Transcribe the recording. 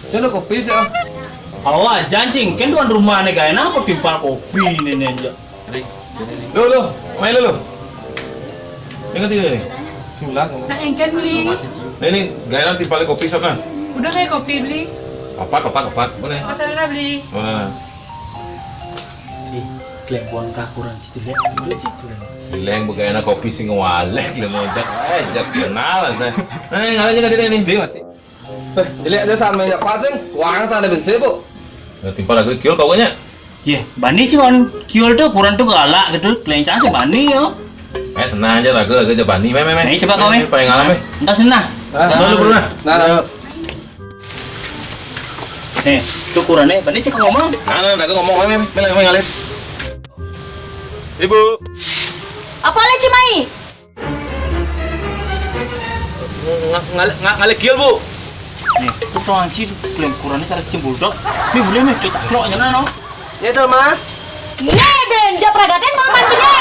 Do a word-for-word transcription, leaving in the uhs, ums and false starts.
Sini kopi sih. Awas, janji, kan tuan rumah nih, gaya napa timpal kopi ini nih, aja. Lo, lo, main lo, lo. Ingat ini. Sing belas. Nah, engken beli. Nah, ini gaya timpal kopi, sob, nah. Udah kayak kopi beli. Apa, apa, apa? Mana? Masalah beli. Mana? Ih, klembon kakuran situ ya. Boleh sih, klembon. Bilang begayana kopi sing walek, lo mau jak, eh, jak kenal, saya. Nah, yang ada aja tadi nih. Dia mati. Eh, dilihat aja sama minyak patin, wang sana bensin, Bu. Ya, timpal lagi kiul kau nya. Iya, bani sih kon kiul tuh, kurang tuh galak gitu, kelencang sih bani yo. Eh, tenang aja, raga, raga aja bani. Meh, meh, meh. Nih, coba kau, meh. Paling ngalah, meh. Entas nah. Nah, nah, nah, nah. Nih, tuh kurangnya, bani cek ngomong. Nah, nah, raga ngomong, meh, meh, meh, meh, ngalir. Ibu. Apa lagi, Mai? Nga-, nga-, nga-, ngalih kiul, Bu. Nih, tuh tuh anjir, klaim kurangnya cara cembul dok. Nih boleh nih, cocok lo aja no. Ya tuh, Ma. Nih, Ben, jawab ragaten mau mantunya.